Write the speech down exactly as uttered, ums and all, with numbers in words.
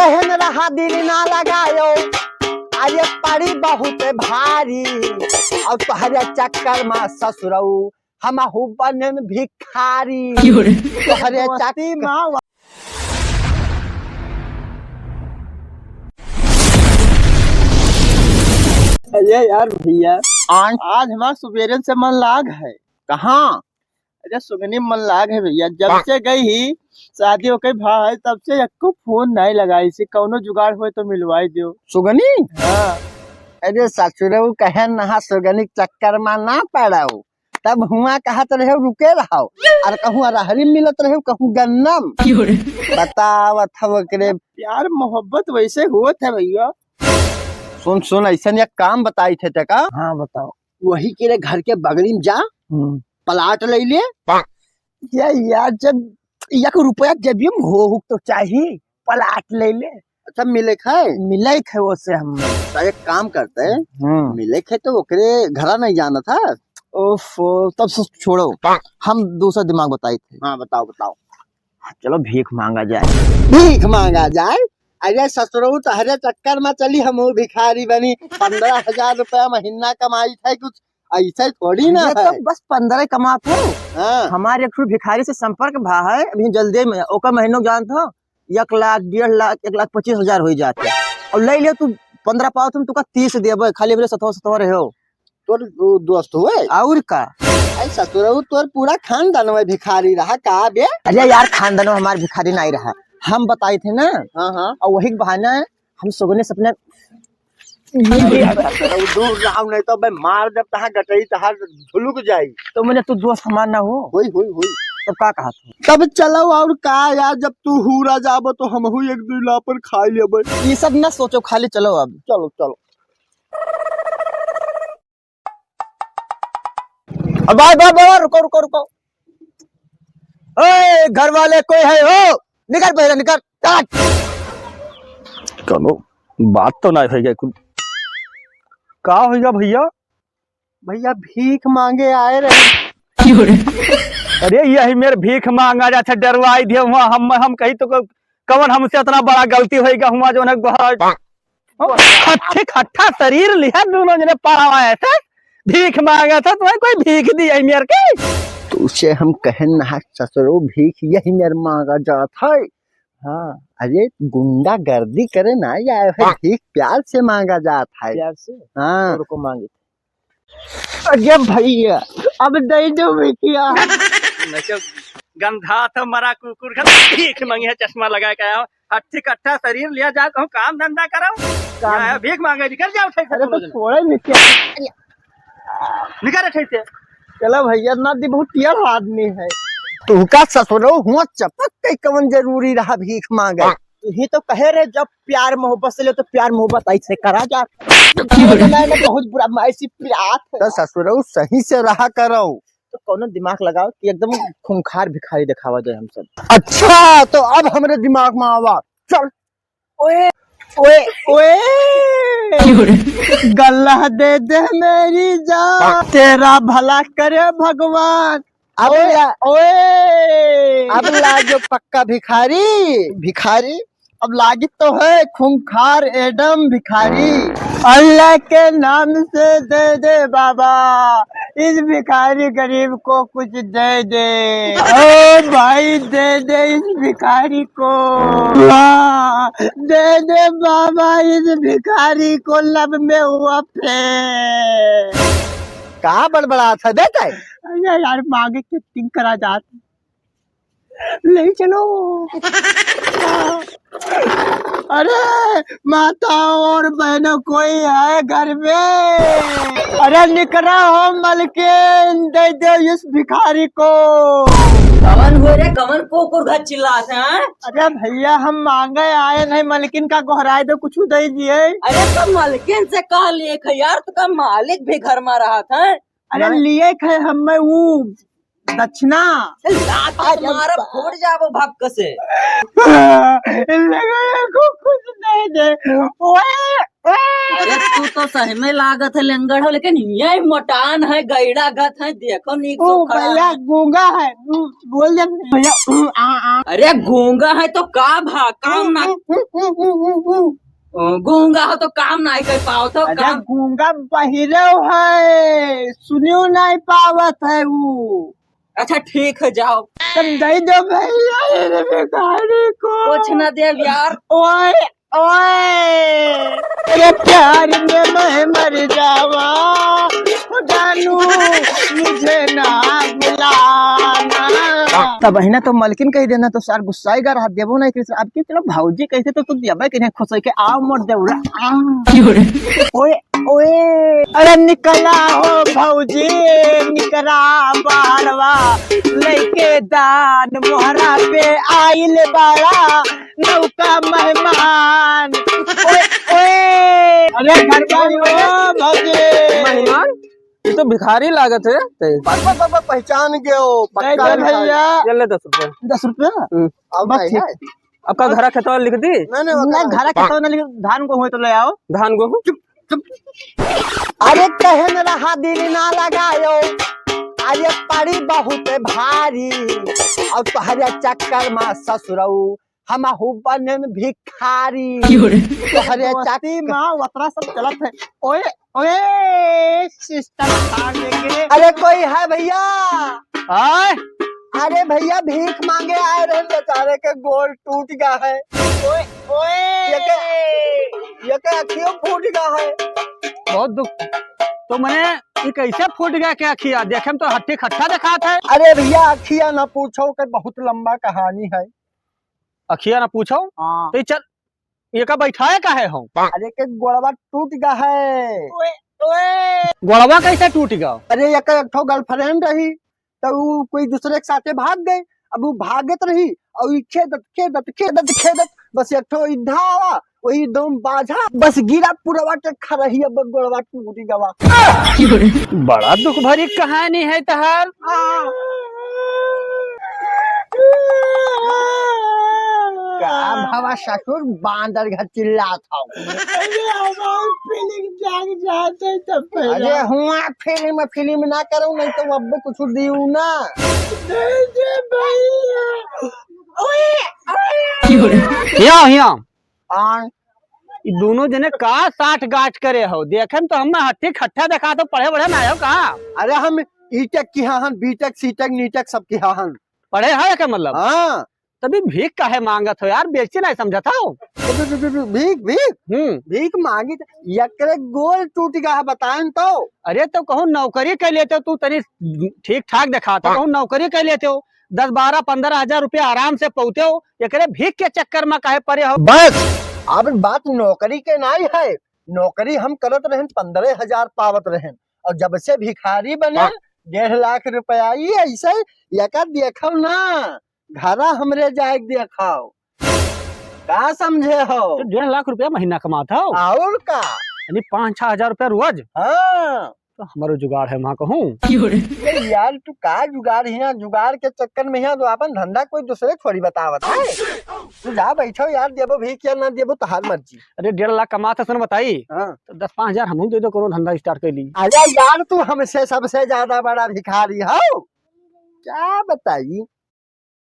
एहन रहा दिल ना लगायो, अरे पड़ी बहुत भारी। और तोहरे चक्कर मा ससुरऊ हमहू बनन भिखारी। क्यों रे? तोहरे दोस्ती चक्कर मा। अरे यार भैया, आन? आज हमार सुबेरे से मन लाग है। कहाँ? अरे सुगनी मन लाग है भैया, जब से गई ही शादी होके भा है, तब से एको फोन नहीं लगाई से, कौनो जुगाड़ होए तो मिलवाई दियो। सुगनी? हाँ। अरे ससुरऊ कहे नहा सुगनी के चक्कर मा ना पड़ाऊ, तब हुआ कहत रहे रुके रहो, और कहूँ अरहरी मिलत रहे, कहूँ गन्नम। क्यों रे? बतावत हव ओकरे। प्यार मोहब्बत वैसे होत है भैया। सुन सुन, ऐसन एक काम बताई थे तेका। हाँ बताओ। वही के रे घर के बगली में जा, हम्म। प्लाट ले ले। या यार, जब एक रुपया जेबियो में हो, हो तो चाही, प्लाट ले ले। अच्छा, मिले खाए? मिले खाए वो से हम। तो एक काम करते हैं, हम्म। मिले खाए तो ओकरे घरा नहीं जाना था। ओफो, तब से छोड़ो, हम दूसरा दिमाग बताई थे। हाँ, बताओ, बताओ। चलो भीख मांगा जाए। भीख मांगा जाए? अरे ससुरऊ, तहरे चक्कर में चली हम भिखारी बनी, पन्द्रह हजार रुपया महीना कमाई थे कुछ, ऐसे थोड़ी ना ये तो है। बस पन्द्रह कमात हो। हाँ। हमारे एक ठो भिखारी से संपर्क भा है, अभी जल्दी में, ओकर महीनों जानत हो, एक लाख, डेढ़ लाख, एक लाख पच्चीस हजार हो जाते। और ले ले तू पन्द्रह पाओ तुम, तुका तीस देबे, खाली बोले सतवा सतवा रहे हो। तोर दो-, दोस्त हुए? और का? ऐसा तो रहू, तोर पूरा खानदान में भिखारी रहा का बे? अरे यार, खानदान में हमार भिखारी नहीं रहा, हम बताए थे ना। हाँ, हाँ। और वही बहाना है, हम सुगने सपने दूर रहो, नहीं तो बे मार देब तहाँ गटई तहाँ झुलुक जाई। तो मैंने तू दोस्त हमार ना हो। होई, होई, होई। तब का कहा तू? तब चलो और का यार, जब तू हुरा जाबो तो हमहू एक दुई लापर खाई लेबे। ये सब ना सोचो, खाली चलो अब। चलो, चलो। अब भाई, भाई, भाई, रुको, रुको, रुको। ओए, घर वाले कोई है हो? निकल पहले, निकल, हट। कौनो बात तो ना होइगा कुल। का होइगा भैया? भैया, भीख मांगे आए रहे। अरे, यही मेर भीख मांगा जात है, डरवाई दिया हुआ हम, हम कही तो को-, कवन हमसे इतना बड़ा गलती होइगा हुआ जो ना गोहरा। हट्ठी कट्ठा शरीर लिहा दोनों जने पड़ावा है से भीख मांगा था, तुम्हें कोई भीख दी है मेर के? तुझसे हम कहन ना ससुरो भीख यही मेर मांगा जात है। हाँ। अरे गुंडागर्दी करे ना आए है, भीख प्यार से मांगा जात है। प्यार से? हाँ। रुको मांगे। अरे भैया, अब दे दो भैया। नचो, गंधा तो मरा कुकुर का भीख मांगे है, चश्मा लगा के आया। हट्ठी कट्ठा शरीर लिया जा, कहूँ काम धंधा करो। काम या भीख मांगे, निकल जाओ, ठीक से अरे तो दोनों जने। छोड़े नहीं क्या? निकल, ठीक से। चलो भैया, ना दी बहुत टेढ़ आदमी है। तुहका ससुरो हुआ चपक के कवन जरूरी रहा भीख मांगे? तुही तो कहे रहे जब प्यार मोहब्बत से ले तो प्यार मोहब्बत ऐसे करा जा। तो कहे ना, ना, बहुत बुरा, मैं ऐसी प्यार है। तो ससुरो सही से रहा करो। तो कौनो दिमाग लगाओ कि एकदम खूंखार भिखारी दिखावा जाए हम सब। अच्छा, तो अब हमरे दिमाग में आवा। चल। ओए, ओए, ओए। क्यों रे? गला दे दे मेरी जान, तेरा भला करे भगवान। अब ओए, ला-, ओए। अब लाजो पक्का भिखारी, भिखारी। अब लागी तो है खूंखार एडम भिखारी। अल्लाह के नाम से दे दे बाबा, इस भिखारी गरीब को कुछ दे दे। ओ भाई, दे दे इस भिखारी को। हाँ, दे दे बाबा इस भिखारी को, लब में हुआ फेर। का बड़बड़ात है बेटा? अरे यार, मांगे के टिंग करा जात। ले चलो। अरे माता और बहनों, कोई है घर में? अरे निकरा हो मलकिन, दे दे इस भिखारी को। कवन हो रे, कवन कुकुर घर चिल्लात है, हाँ? अरे भैया, हम मांगे आए नहीं, मलकिन का गोहराए दो, कुछ दे दिए। अरे तो मलकिन से कह लिए खे यार, तुका मालिक भी घर में रहत है। अरे नहीं। लिए खे हमें वो दक्षिणा। लात अरे मारा बा- फूट जाबो भक्क से। लंगड़ा को कुछ दे दे। ओए, ओए। अरे तू तो सही में लागत है लंगड़ हो, लेकिन ये मोटान है, गैड़ा गत है, देखो नीक ओ से खड़ा भैया है। गूंगा है, तू बोल दे भैया, आ, आ। अरे गूंगा है तो का भा, काम ना। गूंगा हो तो काम नाहीं कर पावत हो, अरे काम। गूंगा बहिरव है, सुनियो नाहीं पावत है ऊ। अच्छा ठीक है, जाओ। तब दे दो भैया, ये रे भिखारी को। कुछ ना देब यार। ओए, ओए। तेरे प्यार में मैं मर जावा, ओ जानू, मुझे ना भुलाना। तब अहिना तो मलकिन कहि देना, तो सार गुस्साई गा रहा, देबो नहीं करिस। अब की चलो भौजी कहिथे तो तू देबे करिहे खुश होइके, आओ मोर देवरा। आ। क्यों रे? ओए, ओए। अरे निकला हो भौजी, निकला बाहरवा, लइके दान मोहरा पे आइल बाड़ा, नौका मेहमान। ओए, ओए। अरे घर पर हो भौजी। मेहमान? ये तो भिखारी लागत है। बस, बस, बस, बस, पहचान गयो, पक्का दे दे भिखारी। भैया। ये ले दस रुपया। दस रुपया? हम्म। अब बस नहीं ठीक है। आपका घरा खेतवा लिख दी? नहीं, नहीं, वो ना, कहाँ? घरा खेतवा ना लिख, धान गेहूँ है तो ले आओ। धान गेहूँ? चुप, चुप। अरे कहन रहा दिल ना लगायो, अरे पड़ी बहुत भारी, और तोहरे चक्कर में ससुरऊ हमहू बनेन भिखारी। क्यों रे? तोहरे दोस्ती चक्कर में ओतरा सब चलत है। ओए, ओए, सिस्टम खा लेके। अरे कोई है भैया? आय? अरे भैया भीख मांगे आए रहे, बेचारे के गोड़ टूट गया है। ओए, ओए। ये के, ये के अखियों फूट गया है। बहुत दुख। तो मने, ये कैसे फूट गया क्या अखिया? देखे में तो हट्टी खट्टा दिखात है। अरे भैया अखिया ना पूछो, के बहुत लंबा कहानी है। अखिया ना पूछो। हाँ। तो ये चल, ये का बैठाए का है हम? अरे के गोड़वा टूट गया है। ओए, ओए। गोड़वा कैसे टूट गया? अरे एक, एक ठो गर्लफ्रेंड रही, तो ऊ कोई दूसरे के साथे भाग गए। अब ऊ भागत रही और ई खेदत, खेदत, खेदत, खेदत, बस एक ठो इद्धा आवा, वही दम बाझा, बस गिरा पुरवा के खरही, अब गोड़वा टूट गवा। बड़ा दुख भरी कहानी है तहार। का भवा ससुर बांदर घर चिल्लात हो? अरे हमार फीलिंग जाग जाते तब पहला। अरे हुआ फिल्म, फिल्म ना करो, नहीं तो अब कुछ दियो ना। दे दे भैया। ओए, ओए। हिया, हिया। आन। ई दोनों जने का साठ गांठ करे हो? देखे में तो हम हट्टी खट्टा देखा तो पढ़े वढ़े ना हो का? अरे हम ईटेक किहा हन, बीटेक, सीटेक, नीटेक सब किहा हन। पढ़े है का मतलब? हाँ। तभी भीख काहे मांगत हो यार, बेइज्जती नहीं समझत हो? तो भी, भी, भी, भी, भीख, भीख? हम्म। भीख मांगी त एकरे गोल टूट गया है, बताएं तो। अरे तो कहूँ नौकरी कर लेते हो, तू तनी ठीक ठाक देखा तो हाँ। कहूँ नौकरी कर लेते हो, दस बारह पन्द्रह हजार रुपया आराम से पौते हो, एकरे भीख के चक्कर में काहे पड़े हो? बस, अब बात नौकरी के नाई है, नौकरी हम करत रहन, पन्द्रह हजार पावत रहन, और जब से भिखारी बने, हाँ। डेढ़ लाख रुपया, ई ऐसे, यका देखो ना, घरा हमरे जाए के देखाओ, का समझे हो? तो डेढ़ लाख रुपया महीना कमात हो? और का? यानी पाँच छह हजार रुपया रोज? हाँ। तो हमारो जुगाड़ है वहाँ कहूँ। अरे यार, तू का जुगाड़ हिया? जुगाड़ के चक्कर में हिया तो अपन धंधा कोई दूसरे थोड़ी बतावत है। तू जा बैठो यार, देबो भीख या ना देबो, तोहार मर्जी। अरे, डेढ़ लाख कमात है, सुन बताई। हाँ। तो दस पाँच हजार हमहू दे दो, कोनो धंधा start कर ली। अरे यार, तू हमसे सबसे ज्यादा बड़ा भिखारी हो। क्या बताई?